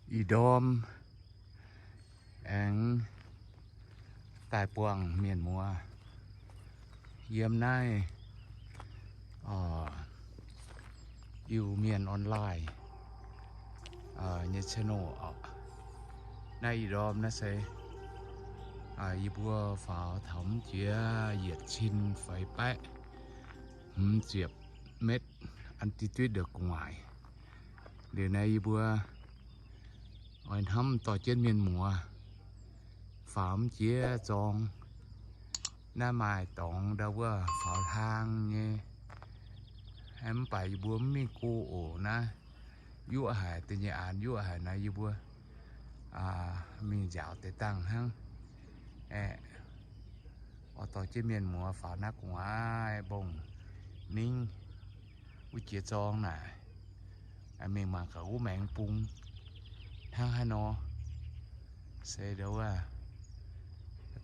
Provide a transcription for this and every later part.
Ih ndorm aengx daaih buangh mienh muoz yiem naaiv Iu-Mienh Online nyei channel oc. Naaiv ih ndorm naaiv se yie mbuo faaux taux mv jiex yietc cin feix baeqv hmz ziepc metv altitude gu'nguaaic. Liuz naaiv yie mbuo oix hnamv dorh jienv mienh muoz faaux mv jiex zorng. Naaiv maaih dorngx ndau wuov faaux hlang nyei. Mv baac yie mbuo mv mingh go oc. Naaiv yuoqv haic, da'nyeic aanx yuoqv haic naaiv yie mbuo mingh nziaauc deix dangh hnangv. Aeqv, oix dorh jienv mienh muoz faaux naaiv gu'nguaaic mbong ningv wuov jiex zorng naaic, mingh mangc gaax wuov maengx bung hnangv haaix nor. Se ndau wuov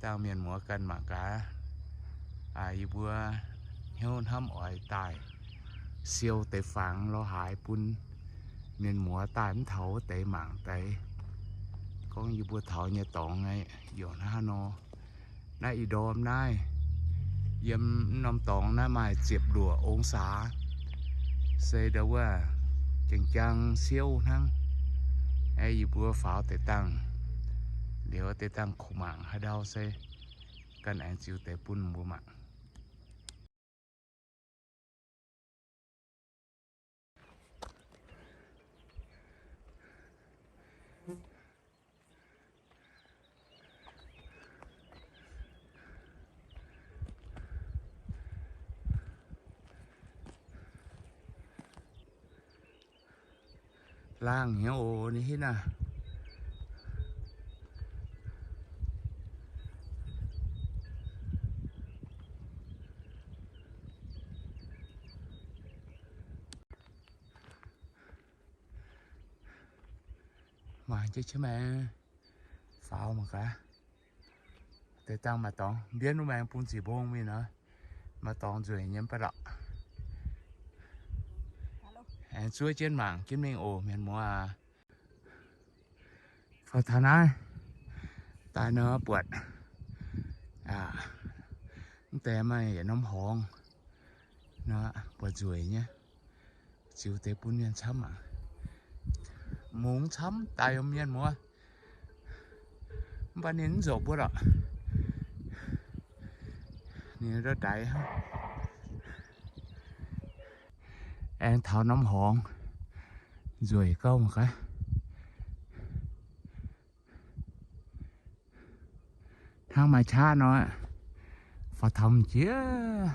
dangh mienh muoz ganh mangc gaax. Yie mbuo hnyouv hnamv oix daaih siou deix fangx lorz haaix bun mienh muoz daaih mv taux wuov deix mangc deix. Gorngv yie mbuo taux nyei dorngx aeqv, youc hnangv haaix nor. Naaiv ih ndorm naaiv yiem norm dorngx naaiv maaih ziepc luoqc ong saa, se ndau wuov jeng-jang siouv hnangv. Aeqv, yie mbuo faaux deix dangh, liuz deix dangh kuh mangc haaix ndau se ganh aengx ziux deix bun mbuo mangc. Laangh hnyouv oc, ninh hitv naaiv. Mangc jienv qiex maengx faaux mangc gaax. Deix dangh maaih dorngx mbienv wuov maengx bung ziqc mbong mingh nor, maaih dorngx nzueic nyei mv baac lorqc. Aengx zuov jienv mangc jienv mingh oc mienh muoz aac. Faaux taux naaiv daaih nor buatc mv deix maaih yietc norm horngz nor, buatc nzueic nyei. Ziux deix bun mienh camv aqv. Mungz camv daaih yiem mienh muoz. Mv baac ninh mv nzorc mbuo lorqc. Ninh ndau ndaix hnangv. Aengx taux norm horngz nzueic gauh mangc gaax. Hnangv maaih qaqv nor, faaux taux m'jiex,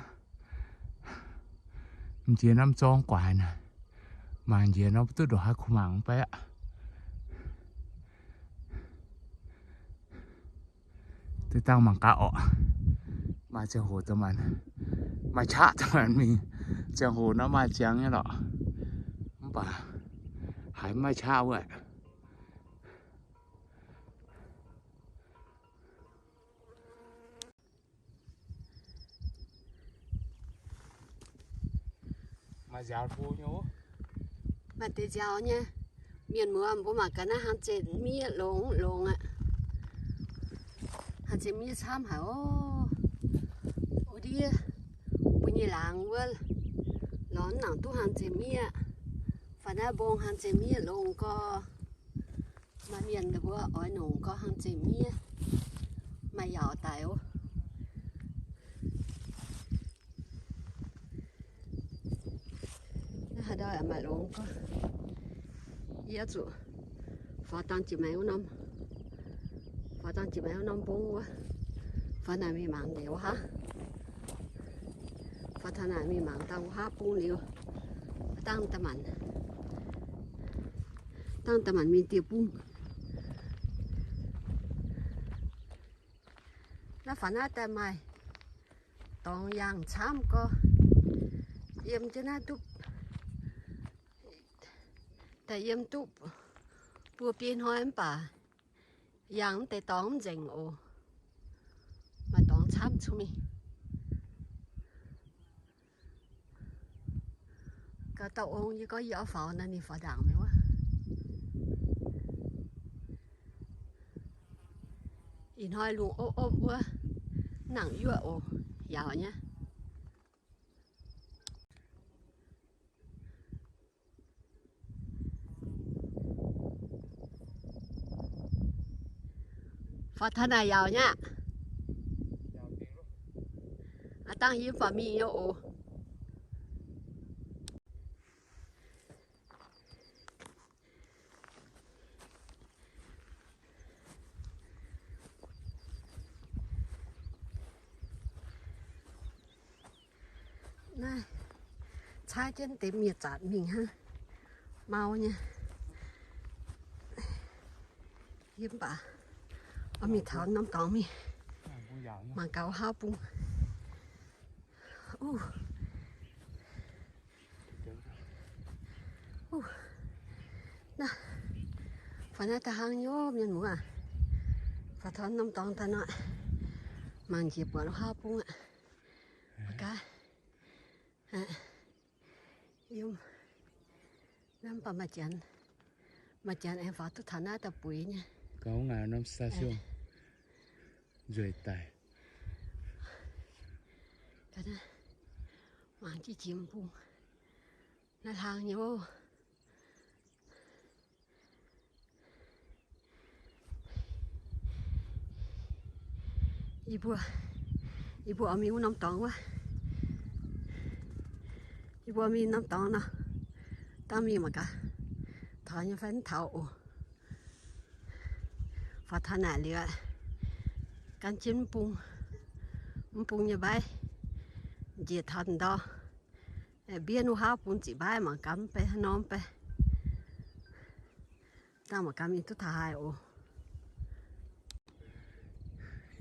m'jiex norm zorng guaix naaic, mangc njiec nor mv duqv ndongc haaix kuh mangc mv bei aqv. Deix dangh mangc gaax orqc. Maaih ziangh hoc dongh maanc, maaih qaqv dongh maanc mingh. Ziangh hoc nor maaih ziangx nyei lorqc, mv baac haiz mv maaih qaqv wuov. Maaih nziaaux bung nyei oc. Maaih deix nziaaux nyei. Mienh muoz, mbuo mangc gaax naaiv haaix zinh miev longx longx aqv. Haaix zinh miev camv haic oc. Wuov ndiev mbuo nyei laangz wuov, lorz mv nangc duqv haaix zinh miev. Faaux naaiv mbong haaix zinh miev longx gorx. Maaih mienh mbuo oix nongc gorx haaix zinh miev, maaih yaauc daic oc. Naaiv haaix ndau maaih longx gorx. Yie zuqc faaux dangh jiex maengx wuov norm, faaux dangh jiex maengx wuov norm mbong wuov. Faaux naaic mingh mangc liuz wuov haav. Faaux taux naaic mingh mangc dangh wuov haav bung liuz, dangh da'maanc, dangh da'maanc mingh dieh bung. Naaiv faaux naaiv daaih maaih dorngx yangh camv gorx. Yiem jienv naaiv duqv, daaih yiem duqv buo biei hnoi mv baac yangh mv deix dorngx mv nzengc oc. Maaih dorngx camv cuotv mingh. Gauh dauh ong yie gorngv yie oix faaux nor, ninh faaux ndaangc mi'aqv wuov. Ih hnoi lungh opv opv wuov, nangc yuoqv oc, yaauc nyei. Faaux taux naaic yaauc nyei aqv. Aav dangh yie mv baac mingh nyei oc. Naaiv caaiv jienv deix mienh zanc mingh hnangv, mau nyei. Yie mv baac oix mingh taux norm dorngx mingh mangc gaax wuov haav bung. Faaux naaiv daaih hnangv nyei, mienh muoz. Faaux taux norm dorngx daaih nor, mangc njiec buatc wuov haav bung aqv. Gaax, yiem naaiv mv baac maaih janx, maaih janx aengx faaux duqv taux naaiv daaih bueix nyei. Gauv ngaanc norm station nzueic daic. Mangc jienv jiex bung, naaiv hlang nyei oc. Yie mbuo, yie mbuo oix mingh wuov norm dorngx wuov. Yie mbuo mingh norm dorngx nor, dangh mingh mangc gaax, taux nyei fai mv taux oc. Faaux taux naaic liuz, gan jienv mv bung, mv bung nyei mbaiv njiec taux ndau, mbiev wuov haav bung ziqc mbaiv mangc gaax mv bei haaix norm bei. Dangh mangc gaax mingh duqv taux haaix oc.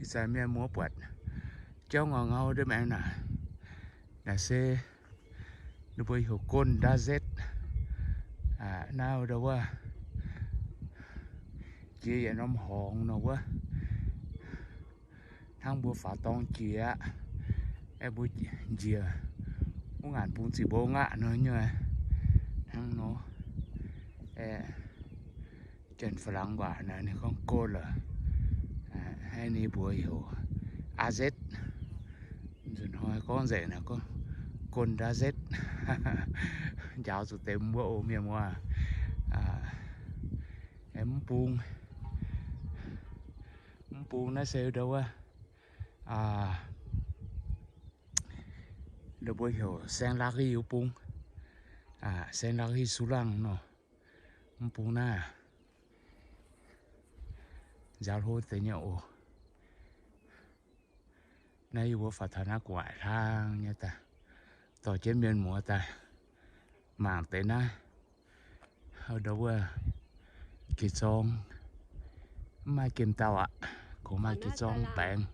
Ih zanc mienh muoz buatc jauv ngauh ngau ndiev maengx naaic, naaic se ninh mbuo heuc Gonda Zetv. Naaiv ndau wuov jiex yietc norm horngz nor wuov, hnangv mbuo faaux dorngx jiex aqv. Aeqv, mbuo njiec wuov ngaanc bung ziqc mbong aqv nor nyei. Hnangv nor, aeqv, Janx-Faa^lang waac naaic ninh gorngv Gonda. Aeqv, ninh mbuo heuc Aa Zetv. Nzunc hnoi gorngv nzengc naaic gorngv Gonda Zetv. Njaaux zuqc deix mbuo oc mienh muoz. Mv bung, mv bung naaiv se ndau wuov, ninh mbuo heuc Saeng Laac Hih wuov bung, Saeng Laac Hih Su Langh nor. Mv bung naaiv nziaaux hlo deix nyei oc. Naaiv yie mbuo faaux taux naaiv gu'nguaaic hlang nyei daaih, dorh jienv mienh muoz daaih mangc deix naaiv. Ndau wuov geh zorng mv maaih gemh dauh aqv, kungx maaih geh zorng baengx.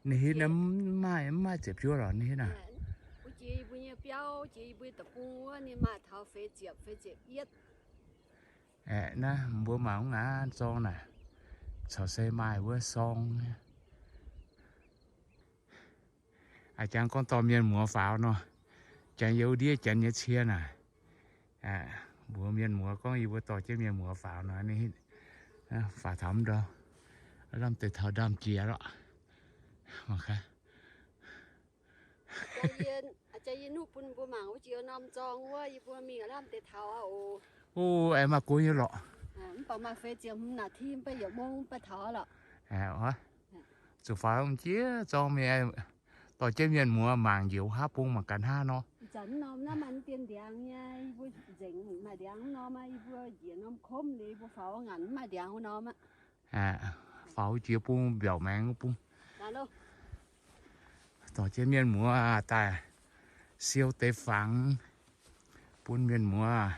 Ninh hitv naaiv mv maaih, mv maaih ziepc juov lorqc, ninh hitv naaiv. Aeqv, naaiv mbuo mangc mv ngaanc zorng naaic, corc se maaih wuov sorng. A'jang gorngv dorh mienh muoz faaux nor, janx yiem ndiev janx nyei cie naaic. Mbuox mienh muoz gorngv yie mbuo dorh jienv mienh muoz faaux nor, ninh faaux taux mv ndau, lamh deix taux ndaamv-jiex lorqc. Aeqv, maaih guv nyei lorqc. Zuqc faaux m'jiex zorng mingh, dorh jienv mienh muoz mangc njoux haav bung mangc gaax hnangv nor. Faaux jiex bung mbiaauc maengx bung, dorh jienv mienh muoz daaih siou deix fangx bun mienh muoz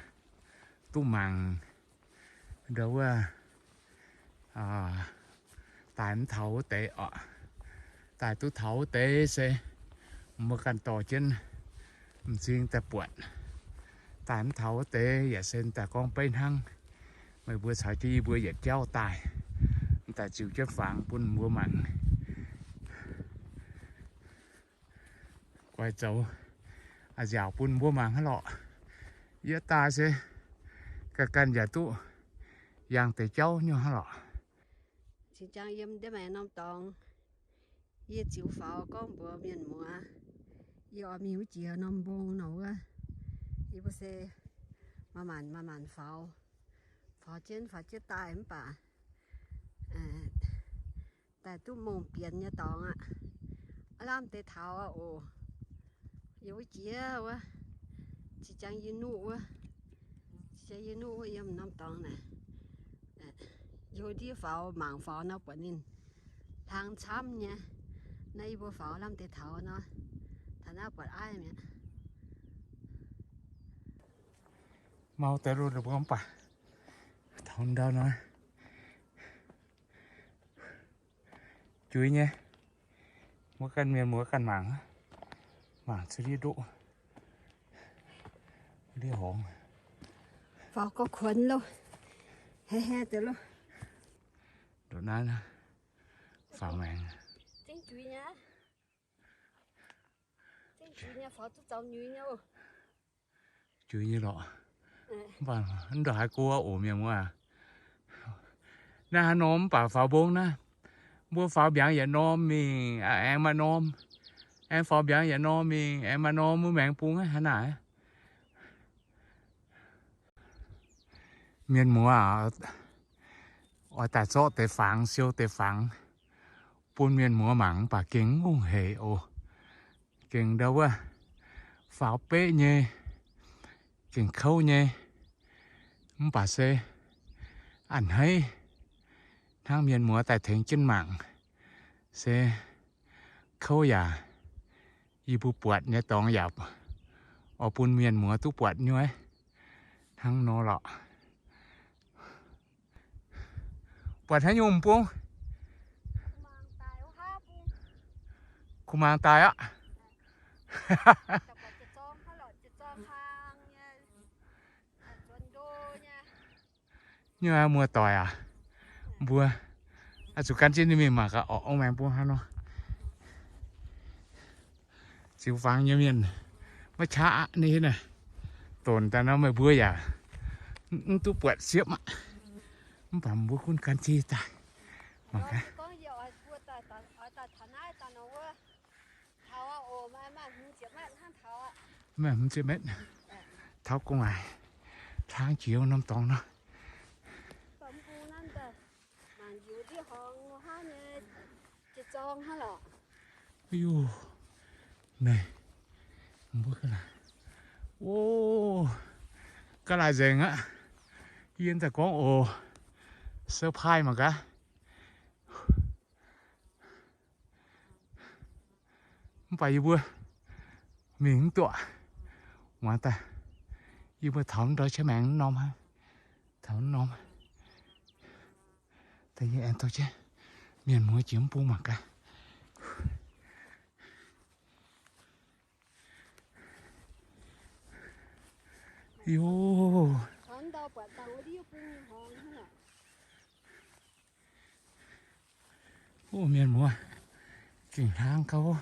duqv mangc. Ndau wuov daaih mv taux wuov deix oc. Daaih duqv taux wuov deix se mbuo ganh dorh jienv m'zing daaih buatc. Daaih mv taux wuov deix yaac se daaih gorngv beiv hnangv. Meih mbuo caux jienv yie mbuo yietc jauv daaih, daaih ziux jienv fangx bun mbuo mangc. Guaix zoux nziaauc bun mbuo mangc hnangv lorqc. Yie daaih se ganh ganh yaac duqv yangh deix jauv nyei hnangv lorqc. Cingx jang yiem ndiev maengx norm dorngx, yie ziux faaux gorngv mbuox mienh muoz, yie oix mingh wuov jiex norm mbong nor wuov, yie mbuo se maaih maanc maaih maanc faaux, faaux jienv faaux jienv daaih mv baac daaih duqv mongh bienx nyei dorngx aqv. Aav lamh deix taux aqv oc. Yie wuov jiex wuov, zinh jangx yie nuqv wuov, zinh jangx yie nuqv wuov yiem norm dorngx naaic. Yie ndiev faaux mangc faaux nor buatc ninh hlang camv nyei. Naaiv yie mbuo faaux lamh deix taux nor, taux naaiv buatc aiv mi'aqv. Mau deix loh, mbuo mv baac taux ndau nor. Juiz nyei. Mbuo ganh mienh muoz ganh mangc, mangc cuotv ndiev ndoqv, ndiev horngz. Faaux gorx kuonx loh. Heh heh deix loh. Ndoqv naaiv faaux maengx. Juiz nyei lorqc. Mv baac ndongc haaix go oc mienh muoz. Naaiv haaix norm mv baac faaux mbong naaiv, mbuo faaux mbiaangx yietc norm mingh aengx maaih norm, aengx faaux mbiaangx yietc norm mingh aengx maaih norm, mbuo maengx bung hnangv naaic. Mienh muoz aac, oix daaih zorqv deix fangx, siou deix fangx bun mienh muoz mangc, mv baac gengh mv hungh heic oc. Gengh ndau wuov faaux beqv nyei, gengh kouv nyei, mv baac se a'hneiv hnangv mienh muoz daaih tengx jienv mangc se kouv yaac yie mbuo buatc nyei dorngx yaac oix bun mienh muoz duqv buatc nyei hnangv nor lorqc. Buatc haaix nyungc bung? Kuh maang daaih aqv. Nyei muoz-doic aac, mbuo oix zuqc gan jienv ninh mingh mangc gaax orqc, ong maengx mbuo hnangv nor. Ziux fangx nyei mienh maiv qaqv aqv, ninh naaic donx daaih nor meih mbuo yaac mv duqv buatc siepv aqv. Mv baac mbuo gunv gan jienv daaih mangc gaax. Maaih hmz ziepc metv taux gong aac, hlang jiex norm dorngx nor. Naaiv, o, ga'naaiv nzengc aqv. Yie daaih gorngv oc, surprise mangc gaax. Mv baac yie mbuo mingh mv duqv. Muangx daaih, yie mbuo taux ndau qiex maengx norm, taux norm. Daaih yie aengx dorh jienv mienh muoz jiex mv bung mangc gaax. Yoh. O, mienh muoz, gengh hlang gauh.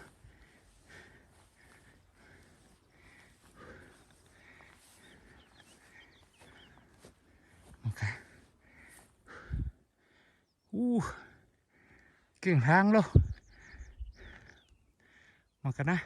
Gengh hlang loh. Mangc gaax naaiv.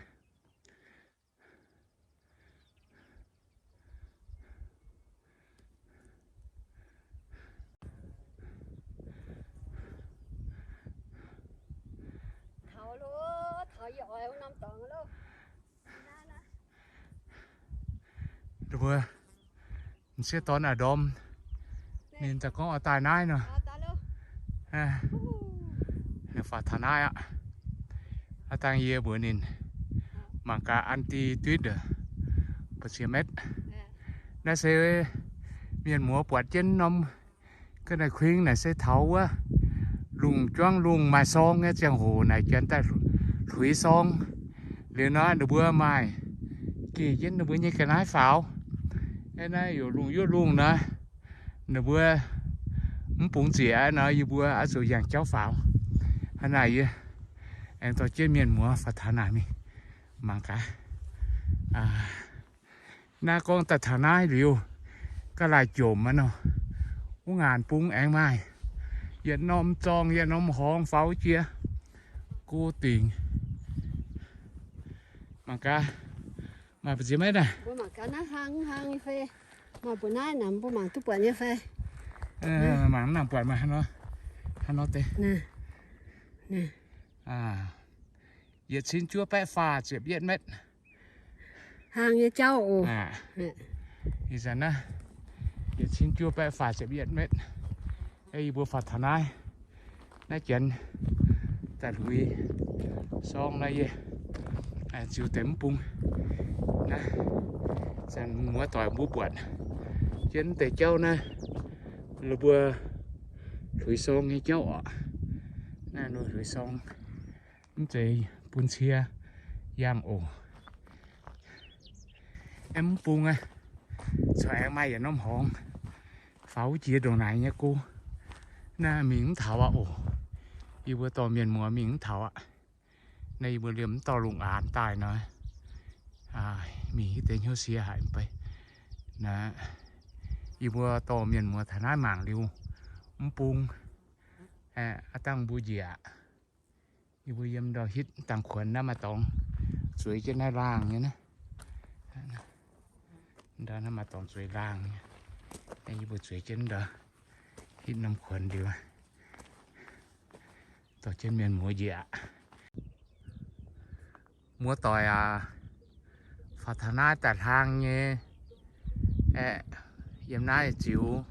Mbuo m'sieqv dorn a'ndorm ninh daaih gorngv oix daaih naaiv nor, faaux taux naaiv aqv. Aav dangh yie mbuox ninh mangc gaax an di duitv mbu'ziex metv. Naaiv se mienh muoz buatc jienv norm ga'naaiv kuing naaic se taux wuov lungh juangv lungh maaih sorng nyei ziangh hoc naaic janx daaih hluix sorng. Liuz nor ninh mbuo maaih geh jienv ninh mbuo nyei ga'naaiv faaux. Naaiv yaac lungh yuoqv lungh nor, ninh mbuo mv bungx ziec nor, yie mbuo oix zuqc yangh jauv faaux. Hnangv naaic yie aengx dorh jienv mienh muoz faaux taux naaic mingh mangc gaax. Naaiv gorngv daaih taux naaiv liuz, ga'laaih jomc aqv nor, wuov ngaanc bung aengx maaih yietc norm zorng yietc norm horngz faaux jiex go dingc. Mangc gaax, maaih mbu'ziex maiv naaic? Mbuo mangc gaax naaiv hlang hlang nyei fai? Maaih mbu'naaiv naaic mbuo mangc duqv buatc nyei fai? Mangc nangc buatc maaih hnangv nor, hnangv nor deix. Yietc cin juov baeqv faah ziepc yietv metv. Hlang nyei jauv oc. Ih zanc naaiv yietc cin juov baeqv faah ziepc yietv metv. Yie mbuo faaux taux naaiv, naaiv janx daaih hluix sorng naaiv yie ziux deix mv bung. Naaiv zanc muoz-doic mbuo buatc jienv deix jauv naaiv, la'buo hluix sorng nyei jauv oc. Naaiv hluix sorng, mv zeiz bun cie yangh oc. Aengx mv bung aqv, corc aengx maaih yietc norm horngz faaux wuov jiex ndongc naaic nyei go. Naaiv mingh mv taux aqv oc. Yie mbuo dorh mienh muoz mingh mv taux aqv. Naaiv yie mbuo liemh mv dorh lungh aanx daaih nor, mingh hitv deix hnyouv sie haic mv bei. Naaiv yie mbuo dorh mienh muoz taux naaiv mangc liuz, mv bung aqv dangh mbuo njiec aqv. Yie mbuo yiem ndau hitv dangh kuonx naaiv maaih dorngx zueiz jienv naaiv laangh nyei naaiv. Ndau naaiv maaih dorngx zueiz laangh nyei. Yie mbuo zueiz jienv ndau hitv norm kuonx liuz, dorh jienv mienh muoz njiec aqv. Muoz-doic aac, faaux taux naaiv daaih hlang nyei aeqv, yiem naaiv ziux.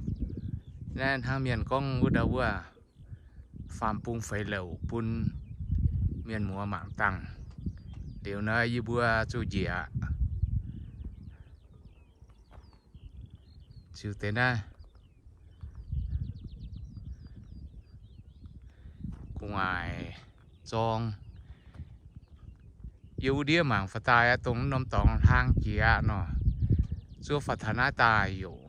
Naaiv hnangv mienh gorngv wuov ndau wuov, faam bung feix louc bun mienh muoz mangc dangh. Liuz nor yie mbuo zuqc njiec aqv. Ziux deix naaiv gu'nguaaic zorng. Yie wuov ndiev mangc faaux daaih aqv, dongh norm dorngx hlang jiex aqv nor, zuov faaux taux naaiv daaih youc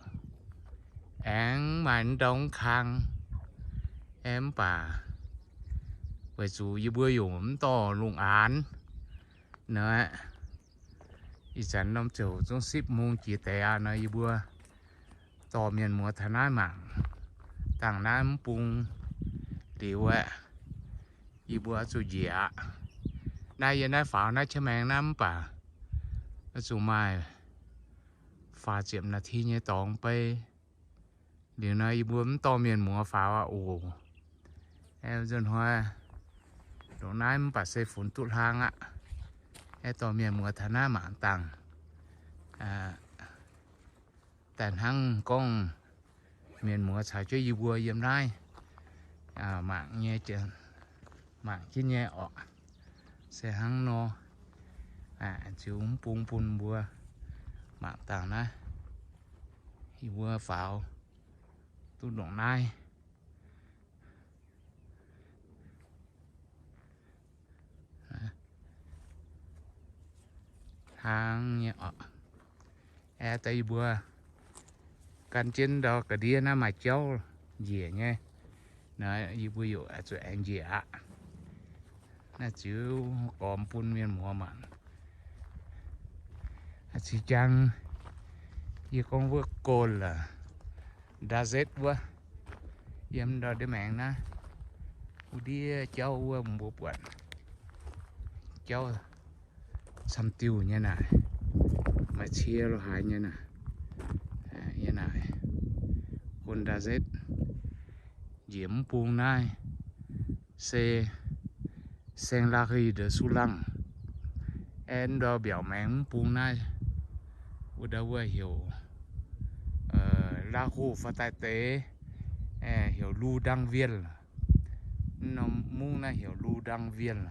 aengx maaih ndau kang. Aeqv, mv baac weic zuqc yie mbuo youc mv dorh lungh aanx nor, ih zanc norm ziouc zungv sipv mung jiex deix aqv nor, yie mbuo dorh mienh muoz taux naaiv mangc dangh naaiv mv bung liuz aeqv, yie mbuo oix zuqc njiec aqv. Naaiv yie naaiv faaux naaiv qiex maengx naaiv mv baac oix zuqc maaih faah ziepc นาที nyei dorngx bei. Liuz nor yie mbuo mv dorh mienh muoz faaux aqv oc. Aeqv, nzunc hnoi ndongc naaiv mv baac se funx duqv hlang aqv. Aeqv, dorh mienh muoz taux naaiv mangc dangh. Daaih hnangv gorngv mienh muoz caux jienv yie mbuo yiem naaiv mangc nyei, mangc jienv nyei orqc. Se hnangv nor, ziux mv bung bun mbuo mangc dangh naaiv, yie mbuo faaux duqv ndongc naaiv. Hnangv nyei orqc. Aeqv, daaih yie mbuo gan jienv ndau ga'ndiev naaiv maaih jauv njiec nyei. Naaiv yie mbuo youc zuqc aengx njiec aqv. Naaiv ziux gormx bun mienh muoz mangc. Zinh jangx yie gorngv wuov โกลเด้น ดาร์เซต wuov, yiem ndau ndiev maengx naaiv, wuov ndiev jauv wuov mbuo buatc jauv camv diuh nyei naaic, maaih cie lo haaix nyei naaic. Yie naaic โกลเด้น ดาร์เซต njiec mv bung naaiv se Saint Larry de Soulanges. Aeqv, ndau mbiaauc maengx mv bung naaiv, wuov ndau wuov heuc Laa Hoh faaux daaih deix, heuc Lu Ndang Wienh. Norm mungv naaiv heuc Lu Ndang Wienh.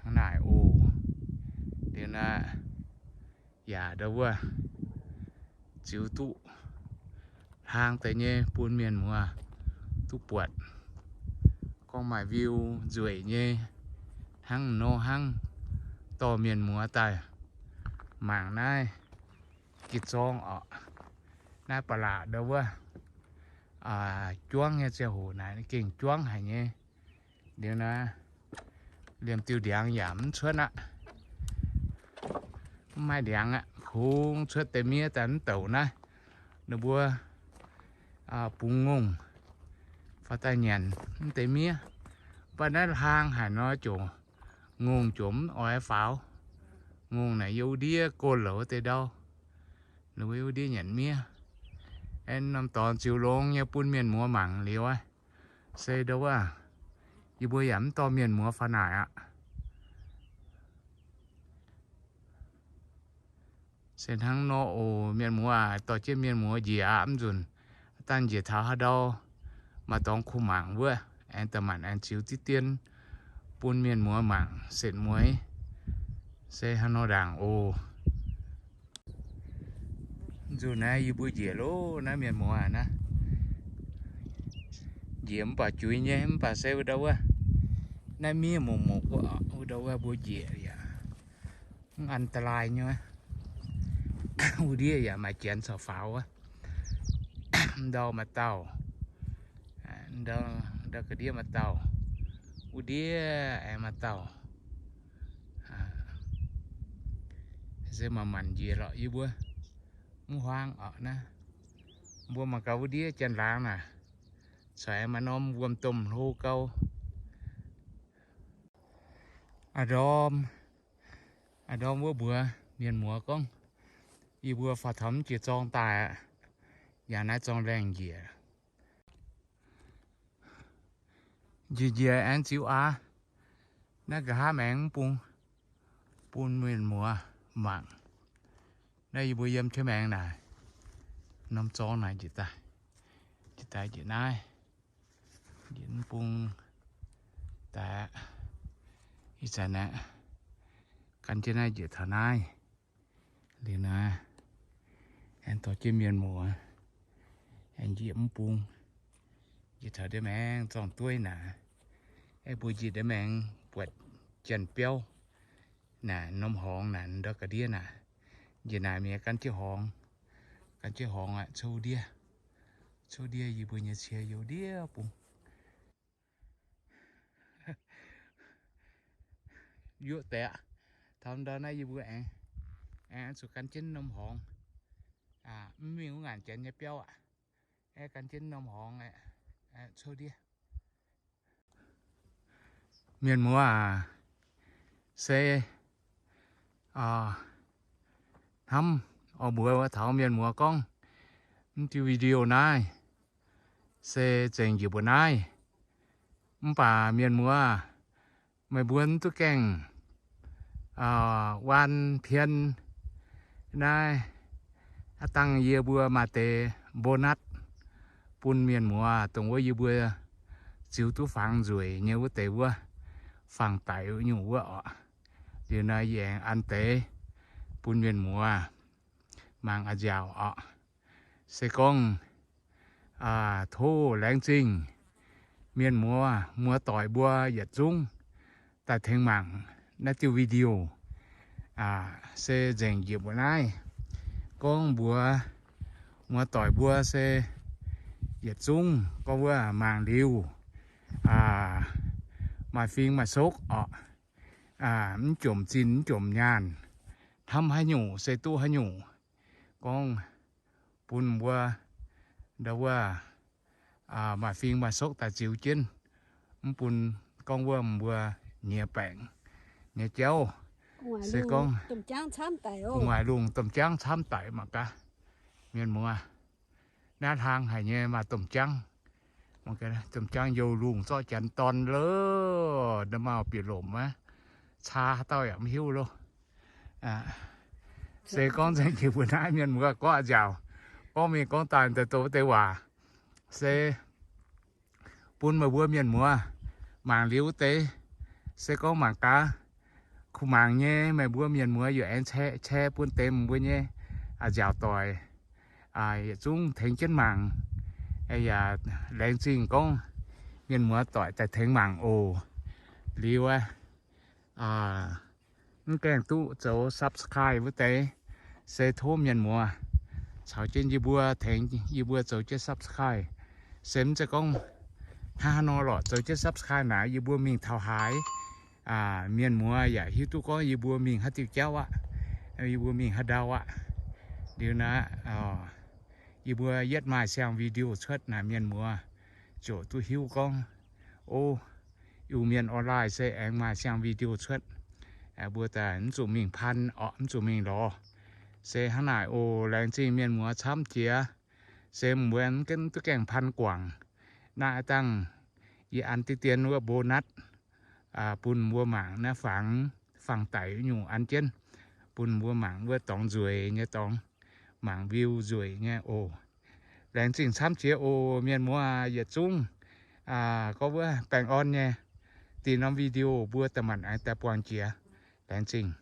Hnangv naaic oc. Liuz naaiv yaac ndau wuov ziux duqv hlang deix nyei bun mienh muoz duqv buatc. Gorngv maaih view nzueic nyei hnangv nor hnangv, dorh mienh muoz daaih mangc naaiv gitv zorng orqc. Naaiv ba'laqc ndau wuov juangv nyei ziangh hoc naaic gengh juangv haic nyei. Liuz naaiv liemh diuh ndiangx yaac mv cuotv aqv. Mv maaih ndiangx aqv. Kungx cuotv deix miev daaih mv douc naaiv, ninh mbuo bungx ngongh fai daaih nyanc mv deix miev. Mv baac naaiv hlang haic nor ziouc ngongh ziouc mv oix faaux. Ngongh naaic yiem wuov ndiev go louc deix ndau, ninh mbuo yiem wuov ndiev nyanc miev. Aengx norm dorngx ziux longx nyei bun mienh muoz mangc liuz aqv. Se ndau wuov, yie mbuo yaac mv dorh mienh muoz faaux naaic aqv. Se hnangv nor oc, mienh muoz aac, dorh jienv mienh muoz njiec aqv. Mv nzunc dangh njiec taux haaix ndau maaih dorngx kuh mangc wuov, aengx da'maanc aengx ziux diqv dien bun mienh muoz mangc setv mueiz. Se hnangv nor ndaangc oc. Mv nzunc naaiv yie mbuo njiec loh, naaiv mienh muoz aac, naaiv njiec mv baac juix nyei, mv baac se wuov ndau wuov, naaiv miev mouc mouc wuov, wuov ndau wuov mbuo njiec yaac mv an da'laaih nyei. Wuov ndiev yaac maaih janx corc faaux wuov. Ndau maaih dauh, ndau ga'ndiev maaih dauh, wuov ndiev aengx maaih dauh. Se manc-manc njiec lorqc yie mbuo mv huaang oc naaiv. Mbuo mangc gaax wuov ndiev janx-laangz naaic, corc aengx maaih norm wuom-domh hlo gau. A'ndorm, a'ndorm wuov mbuox mienh muoz gorngv, yie mbuo faaux taux mv jiex zorng daaih aqv, yangh naaiv zorng laengh njiec. Njiec njiec aengx ziux aqv. Naaiv nqa'haav maengx mv bung bun mienh muoz mangc. Naaiv yie mbuo yiem jienv maengx naaic, norm zorng naaic njiec daaih, njiec daaih njiec naaiv, njiec mv bung daaih aqv. Ih zanc aeqv, gan jienv naaiv njiec taux naaiv. Liuz naaiv, aengx dorh jienv mienh muoz aengx njiec mv bung, njiec taux ndiev maengx zorng-dueiv naaic. Aengx mbuo njiec ndiev maengx buatc janx-biauv naaic, norm horngz naaic, ndau ga'ndiev naaic. Njiec naaic mienh gan jienv horngz, gan jienv horngz aqv, cov ndiev, cov ndiev yie mbuo nyei cie youh ndiev bung. Yuoqv deix aqv. Taux ndau naaiv yie mbuo aengx, aengx zuqc gan jienv norm horngz. Mv mingh wuov ngaanc janx nyei biauv aqv. Aengx gan jienv norm horngz, cov ndiev. Mienh muoz aac, se hnamv oix mbuox taux mienh muoz gorngv, mv diuh video naaiv se nzengc njiec mbuo naaiv. Mv baac mienh muoz, meih mbuo mv duqv gaengh waan pien naaiv, aav dangh yie mbuo maaih deix bonus bun mienh muoz, dongh wuov yie mbuo ziux duqv fangx nzueic nyei wuov deix wuov, fangx daic nyungc wuov oc. Liuz naaiv yie aengx an deix bun mienh muoz mangc a'nziaauc oc. Se gorngv tov laengz zingh mienh muoz, muoz-doic mbuo yietc zungv daaih tengx mangc naaiv diuh video. Se nzengc njiec mbuo naaiv, gorngv mbuox muoz-doic mbuo se yietc zungv gorngv wuov mangc liuz maaih fing maaih sokv oc. Mv jomc zinh mv jomc nyaanh, hnamv haaix nyungc se duqv haaix nyungc. Gorngv bun mbuo ndau wuov maaih fing maaih sokv daaih ziux jienv, mv bun gorngv wuov mbuo nyiex baengc nyei jauv. Se gorngv gu'nguaaic lungh domh jangv camv daic mangc gaax, mienh muoz. Naaiv hlang haic nyei maaih domh jangv. Domh jangv youh lungh zorqv janx dorn loh, nda'maauh bieqc lomc aqv. Caa haaix dauh yaac mv hiuv loh. Se gorngv nzengc jiex mbuo naaiv mienh muoz gorngv a'nziaauc, gorngv mingh gorngv daaih daaih doz deix waac, se bun meih mbuo mienh muoz mangc liuz wuov deix, se gorngv mangc gaax, kuh mangc nyei meih mbuo mienh muoz yaac aengx share bun deix mbuo nyei a'nziaauc doic yietc zungv tengx jienv mangc. Yaac laengz zingh gorngv mienh muoz doic daaih tengx mangc oc. Liuz aqv, mv gaengh duqv zoux subscribe wuov deix, se tov mienh muoz caux jienv yie mbuo tengx yie mbuo zoux jienv subscribe. Se mv zeiz gorngv hnangv haaix nor lorqc, zoux jienv subscribe naaic yie mbuo mingh taux haaix, mienh muoz yaac hiuv duqv gorngv yie mbuo mingh haaix diuh jauv aqv. Yie mbuo mingh haaix ndau aqv. Liuz naaiv, yie mbuo yietv maaih siang video cuotv naaic, mienh muoz ziouc duqv hiuv gorngv, o, Iu-Mienh online se aengx maaih siang video cuotv. Mbuo daaih mv zuqc mingh pan orqc, mv zuqc mingh lorz. Se hnangv naaic oc. Laengz zingh mienh muoz camv jiex. Se mbuo mv duqv gaengh pan guangc. Naaiv dangh yie an diqv dien wuov bonus bun mbuo mangc naaiv fangx, fangx daic nyungc an jienv bun mbuo mangc wuov dorngx nzueic nyei dorngx, mangc view nzueic nyei oc. Laengz zingh camv jiex oc mienh muoz yietc zungv. Gorngv wuov baengh orn nyei, dinh norm video mbuo da'maanc aengx daaih buangh jiex. Laengz zingh.